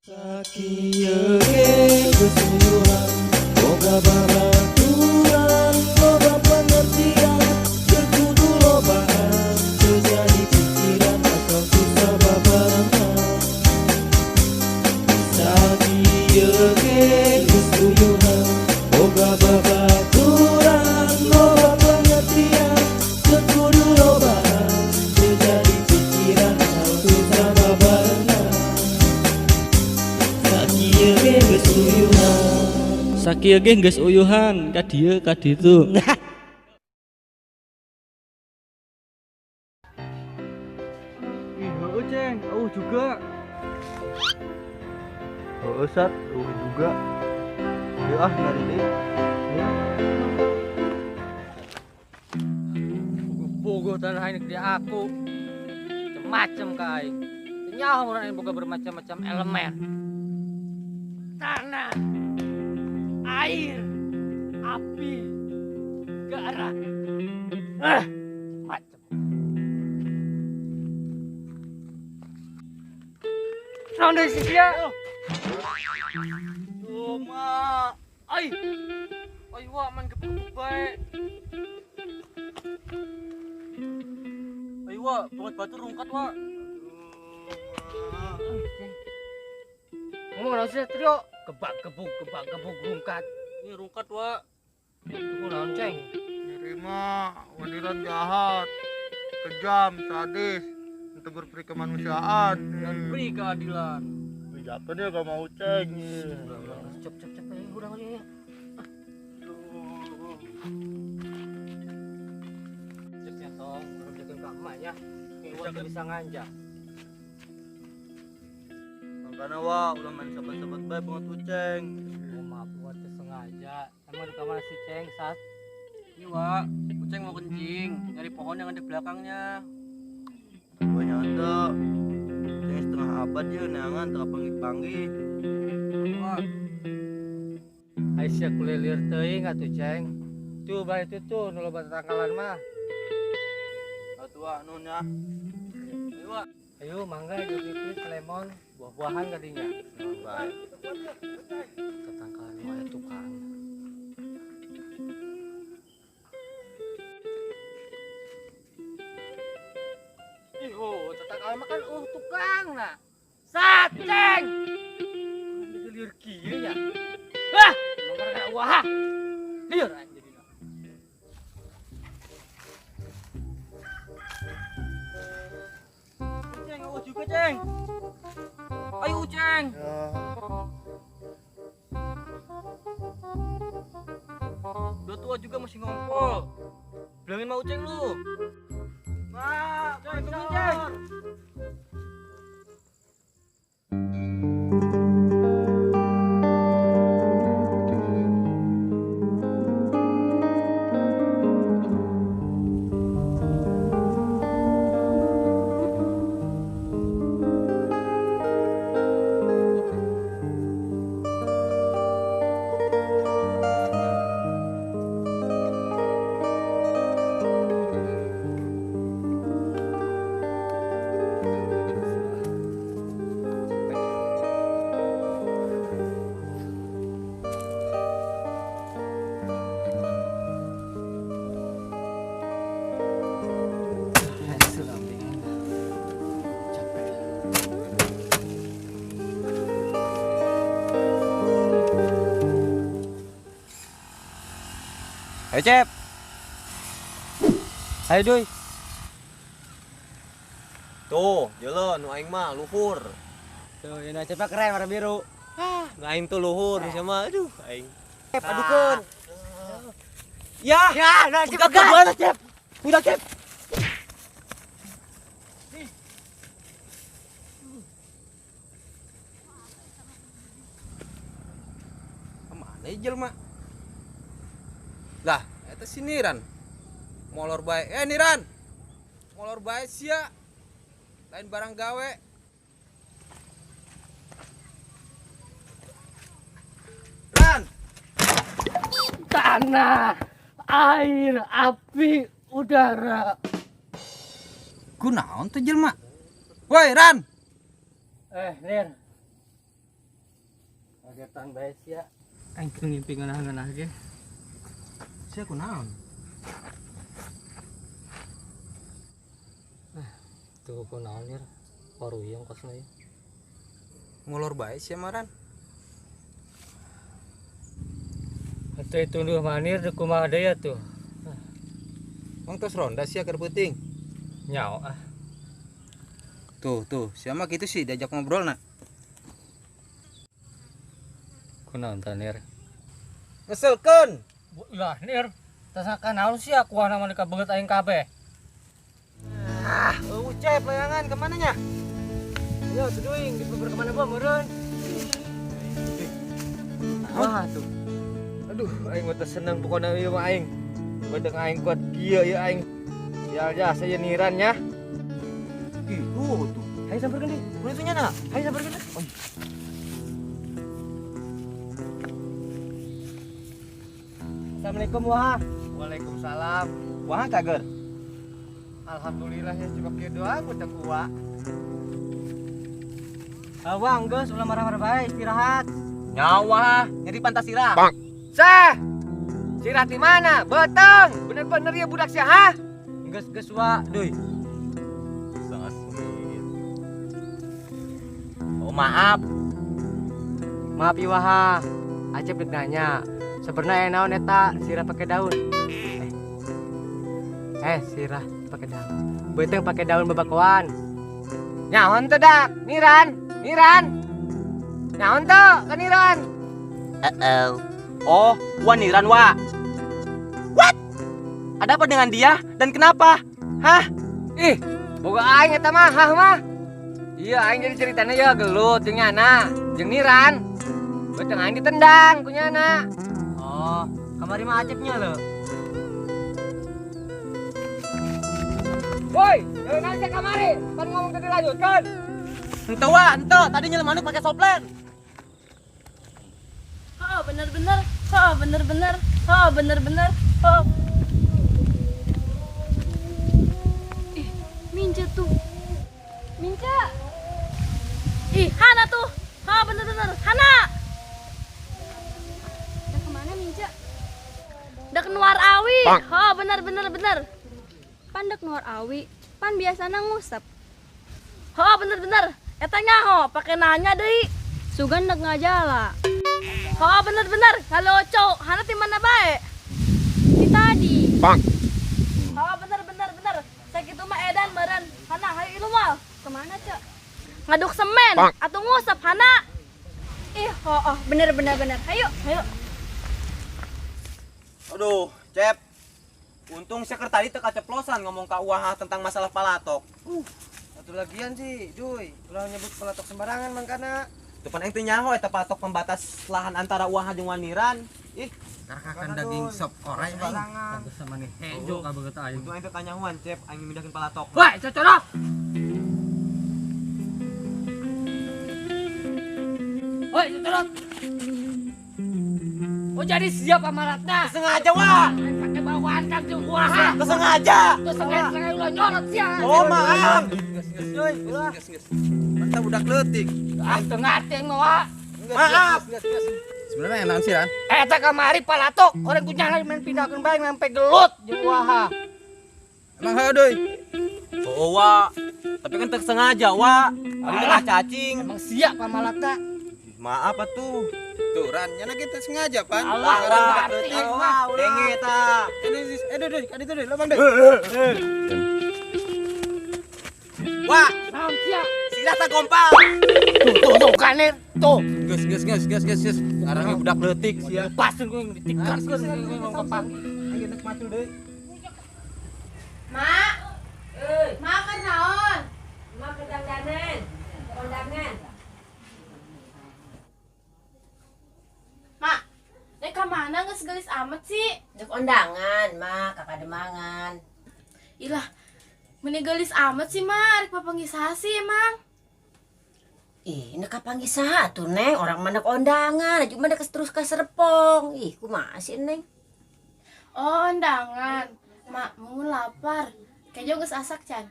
Sakieu ge geus uyuhan, boga babaturan loba pengertian, teu kudu lobaan, teu jadi pikiran asal susah babarengan. Sakieu ge geus uyuhan, boga babaturan loba pengertian, teu kudu lobaan, teu jadi pikiran asal susah babarengan. Sakieu ge geus uyuhan. Sakieu ge geus uyuhan ka dieu ka ditu. Ih, heueuh Ceng, eueuh juga. Heeh Sat, eueuh juga. Yeuh ah nyari deui. Ya. Bogoh tanah aing di aku. Macem-macem ka aing. Teu nyaho urang aing boga bermacam-macam elemen. Tanah, air, api, udara. Ah, macem. Naon deui si sia? Cuma, ai. Ai wa man gebuk bae. Ayo wa, banget batu rungkat wa. Ngomong naon sih trio? Kebak gebuk rungkat. Ini rungkat wa. Tunggu naon Ceng? Nerima waniran jahat, kejam, sadis, untuk berperi kemanusiaan. Dan beri keadilan. Jatuh dia gak mau Ceng. Cep cep cep ayo urang aja ya. Cepnya tong, urang jagain ka emak ya. Kayak bisa nganjang. Makanya wa, ulah main sahabat-sahabat bae banget Uceng. Oh, maaf buat sengaja. Emang di kamar si Ceng Sat. Ini wa, Uceng mau kencing, nyari pohon yang ada belakangnya. Gua nyata. Ceng setengah abad ya neangan teu panggih-panggih. Wa, Aisyah kulilir teuing atuh Ceng. Tuh balik itu tuh nu loba tatangkalan mah. Atuh wa nun ya. ayo wa. Ayo mangga jeung pipis lemon, buah-buahan kadinya. Baik. Tatangkalan nu aya tukang. Iho, tatangkalan mah kan tukang nah. Sat Ceng. Lieur kieu nya. Hah, emang gara-gara wah. Lieur aing jadina. Uceng, eueuh juga Ceng. Ayo Uceng. Ya. Udah tua juga masih ngompol. Bilangin mau Uceng lu. Ma, Ceng, tungguin Ceng. Capek. Ayo Cep. Ayo Duy. Tuh, jelo nu aing mah luhur. Tuh, ini Cepnya keren warna biru. Ah, nu aing tuh luhur sama aduh aing. Cep, adukeun. Ya, Ya, nah Cep. udah mana Cep? Udah Cep. Kemana ya jelema? Lah, eta si Niran. Molor bae. Eh Niran. Molor bae sia. Lain barang gawe. Ran, Tanah, air, api, udara. Kunaon tuh jelema? Woi, Ran. Nir. Kagetan bae sia. Aing keur ngimpi ngeunah-ngeunah ge. Sia kunaon? Tuh kunaon lir? Paruyung kosna ieu. Molor bae sia maran. Atuh tunduh manir deuk kumaha deui atuh. Mang tos ronda sia keur peuting. Nyao ah. Tuh, tuh, sia mah kitu sih diajak ngobrol na. Kunaon tah nir? Ngeselkeun. Lah nir, tas naon sia kuahna mah kabeungeut aing kabeh. Ah, eueuh Cep layangan kemana nya? Ayo tuduing dipuber kemana gua meureun. Wah tuh. Aduh, aing mah teu seneng pokona ieu mah aing. Bedeng aing kuat kieu ieu aing. Sial jasa ieu niran nya. Ih, tuh tuh. Hayu sampeurkeun deui. Kunaon itu nya na? Hayu sampeurkeun deui. Oh. Assalamualaikum wah. Waalaikumsalam. Wah, cager. Alhamdulillah ya cuma kieu doang teu kuat. Wah, geus ulah marah-marah bae, istirahat. Nyawa, nyeri pantasira. Sah. Sirah di mana? Beteng. Bener-bener ya budak sia, ha? Geus geus wa, deui. Sangat sweet. Oh, maaf. Maaf Iwaha. Acep dek nanya. Sebenarnya naon eta sirah pakai daun? Sirah pakai daun. Beteng pakai daun bebakoan. Nyaon teu dak? Niran, niran. Nyaon teu ka niran? Uh-oh. Oh, wa niran wa. What? Ada apa dengan dia dan kenapa? Hah? Ih, boga aing eta mah, hah mah. Iya, aing jadi ceritanya ya gelut jeung nyana, jeung niran. Beteng aing ditendang ku nyana. Oh, kamari mah Acepnya lho. Woi, jangan nanya kamari, pan ngomong tadi lanjutkan. Ente wa, ente tadi nyelem manuk pakai soplen. Oh, bener-bener. Oh, bener-bener. Oh, bener-bener. Oh. Ih, Minca tuh. Minca. Ih, Hana tuh. Oh, bener-bener. Hana. Udah kemana Minca? Udah keluar awi. Oh, bener-bener bener. Pan dek nuar awi, pan biasana ngusap. Oh, bener-bener. Eta nyaho, pake nanya deui. Sugan dek ngajala. Oh, bener-bener. Kalau cowok, Hana di mana bae? Di tadi. Bang. Oh, bener-bener bener. Sakitu mah edan meureun. Hana, hayu ilu mal. Kemana, Cek? Ngaduk semen atau ngusap Hana. Ih, oh, bener bener bener. Hayu, hayu. Aduh, Cep. Untung seker tadi teu kaceplosan ngomong ka Uah tentang masalah palatok. Satu lagian sih, Duy. Ulah nyebut palatok sembarangan mangkana. Depan aing teu nyaho eta palatok pembatas lahan antara Uah jeung Waniran. Ih, Karakakan daging sop orai aing. Sembarangan. Sama nih, hejo kabeungeut aing. Untung aing teu kanyahoan, Cep, aing mindahkeun palatok. Woi, cocorok. Woi, cocorok. Oh, jadi siap amalatna. Sengaja, Wah. Pakai bawaan kan jeung gua. Sengaja. Tuh sengaja ulah nyorot sia. Oh, maaf. Geus geus geus geus. Mantap budak leutik. Ah, teu ngarti aing mah, Wak. Maaf. Sebenarnya enakan sih, Ran. Eta kamari palatok, orang ku nyala main pindahkeun bae sampai gelut jeung gua. Emang heuh deui. Oh, Wak. Tapi kan teu sengaja, Wak. Tadi tengah cacing. Emang siap amalatna. Maaf atuh. Tuh, Ran, nyana kita sengaja, Pan. Alah, Orang budak ngerti leutik. aing mah. Denge eta. Duh, duh, kaditu deui, lobang deui. Wak, Naon sia? sirah teh gompal. Tuh, tuh, tuh, kanir. Tuh. Geus geus geus geus geus geus. Arangnya budak leutik sia. Lepasin gue ditikaskeun ngomong kepanggih. Aing enak macul deui. Mak. Mak kan naon? Mak kedandanan, kondangan. Mak, dek ka mana geus geulis amat sih? Dek kondangan, mak kakak demangan. Ilah, meni geulis amat sih, Mak. Rek papanggih saha sih emang? Ih, ini kapanggih saha tuh, Neng? Orang mana kondangan, aja mana terus ke Serpong. Ih, kumaha sih, Neng? Oh, undangan. Mak, mau lapar. Kayaknya geus asak, Chan.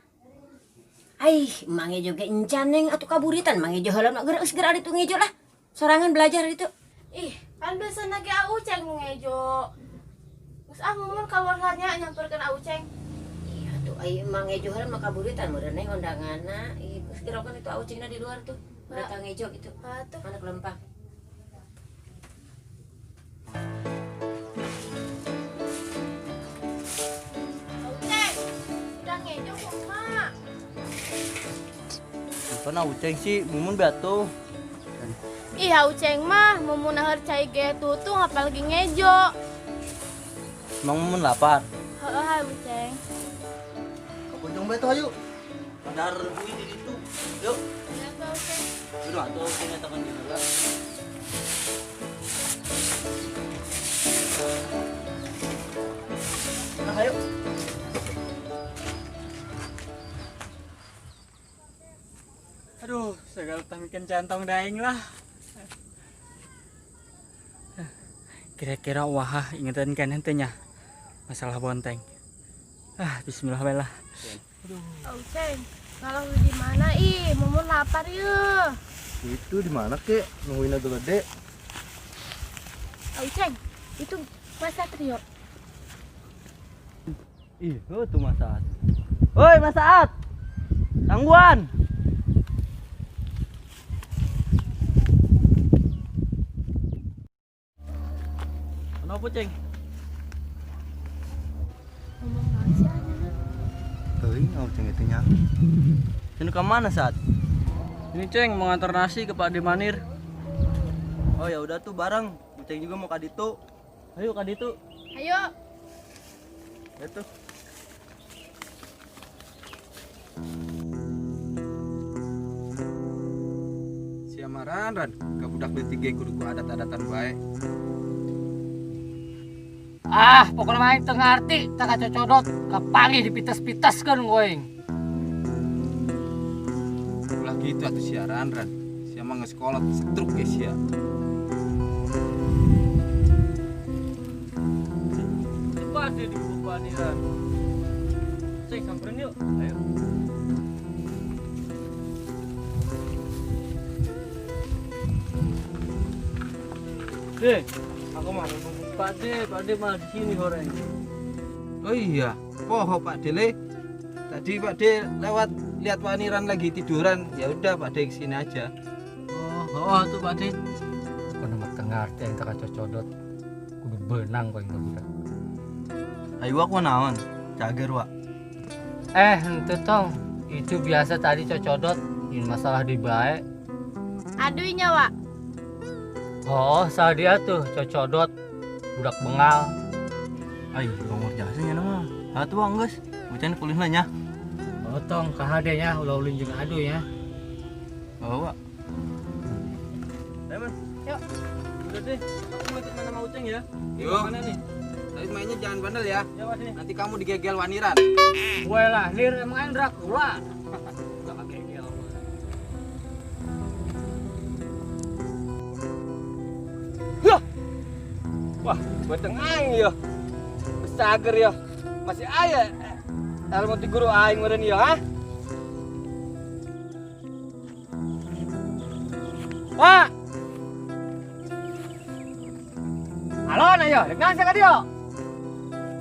Aih, mang ngejo ge encan, Neng, atuh kaburitan mang ngejo heula geus geus geura ditu ngejo lah. Sorangan belajar itu. Ih, kan biasa ge Uceng nu ngejo. Geus ah Mumun keluar nya nyamperkeun Uceng. Iya tuh, ai emang ngejo heula mah kaburitan meureun neng undanganna. Ih, geus kirokeun itu Ucengna di luar tuh. Udah ngejo gitu. Atuh. Mana kelempang. Uceng, udah ngejo kumaha? Bukan Uceng sih, Mumun batu. Ih, Uceng mah Mumun nahar cai ge tutung apalagi ngejo. Emang Mumun lapar? Heeh, Uceng. Kapunjung bae tuh ayo. Padahal rebuin di situ. Yuk. Ya tuh Uceng. Udah atuh Uceng eta kan dina. Nah, ayo. Aduh, segala tangkin jantong daing lah. Kira-kira wah ingetan kan henteu nya masalah bonteng. Ah, bismillah bae lah. Uceng, kalau di mana ih, Mumun lapar yeuh. Itu di mana kek? Nungguin agak gede. Uceng, itu Mas Satrio. Ih, oh tuh Mas Saat. Woi, Mas Saat. Tangguan. Kenapa, Ceng? Ngomong naon sih anjeunna? Teuing, oh Ceng itu nya. Ceng ke mana, Saat? Ini Ceng mau ngantar nasi ke Pak Demanir. Oh ya udah tuh bareng. Ceng juga mau ka ditu. Ayo ka ditu. Ayo. Ya tuh. Sia maran ran, ka budak leutik ge kudu ku adat-adatan bae. Ah, pokoknya main teu ngarti, teu kacocodot, kapanggih dipites-piteskeun going. Ulah gitu atuh siaran ran. Sia mah geus kolot setruk ge sia. Cepat dia di buku aniran. Cek samperin yuk. Ayo. Deh, aku mau nunggu Pak De, Pak De malah di sini goreng. Oh iya, poho Pak Dele. Tadi Pak De lewat lihat Pak Niran lagi tiduran, ya udah Pak De kesini aja. Oh, oh tuh Pak De. Kono mah teu ngarti yang teu kacocodot. Kudu beunang kowe budak. Ayo aku naon? Cager, Wak. Henteu tong. Itu biasa tadi cocodot, ini masalah di bae. Aduh nya, Wak. Oh, sadia tuh cocodot. Budak bengal. Ai, bangor jasanya nama. Ha tuh geus. Ucen kulihna nya. Oh, tong kahade nya ulah ulin jeung adu ya. Oh, Wak. Ayo, Man. Yuk. Udah deh, aku mau ikut mana sama Uceng ya. Yuk. Mana nih? Tapi mainnya jangan bandel ya. Ya, Pak. Nanti kamu digegel waniran. Gue lah, lir emang aing Dracula. Gak gegel. Huh. Wah, beteng aing yo. Besager yo. Masih aya ilmu ti guru aing meureun yo, ha? Pak. Alon ayo, rek naon sia ka dieu?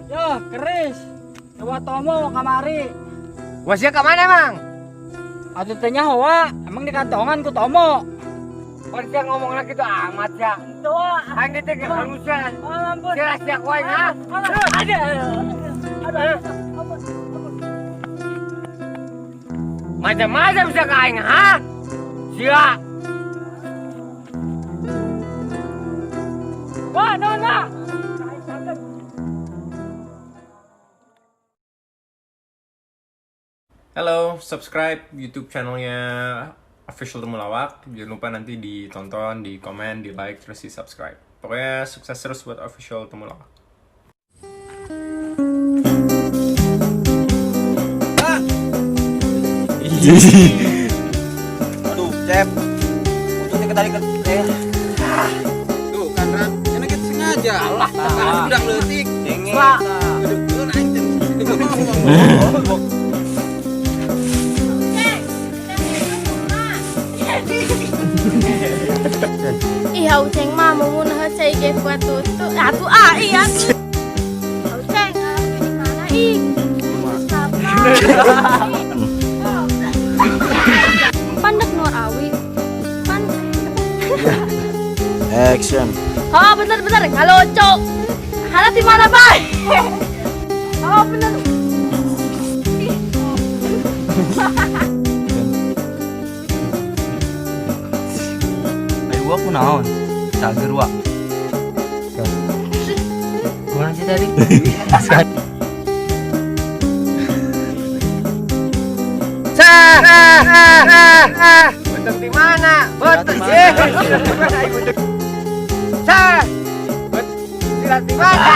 Yo, keris. Coba tomo kamari. Wah, sia ka mana emang? Atuh teh nyaho, Wak. Emang di kantongan ku tomo. Pan sia ngomong lagi tuh amat sia. Henteu, Wak. Aing teh geus manusia. Oh, ampun. Sia sia ku aing, ha? Ada. Aduh. Ampun. Macam-macam sia ka aing, ha? Sia. Wah, naon, Wak? Halo, subscribe YouTube channelnya Official Temulawak. Jangan lupa nanti ditonton, di komen, di like, terus di subscribe. Pokoknya sukses terus buat Official Temulawak. Aduh, Cep. Untungnya ketarik ke Tuh kan Ran, enak kita sengaja. Allah, budak leutik. Cengeng. Aduh, lu aing teh. Uceng, udah ngejo kumaha? Ih, Uceng mah mau ngunah cai ge kuat tutu. Atuh ah, iya tuh. Uceng, di mana ih? Siapa? Pandek Nur Awi. Pan. Action. Oh, bener bener. Halo, Cok. Halo di mana, Bay? Oh, bener. Ih. Ayo gua kunaon? Cager wa. Kurang sih tadi. Beteng di mana? Beteng sih. Sa. Bet. Silat di mana?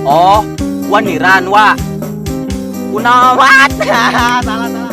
Oh, waniran wa. Kunaon? Salah salah.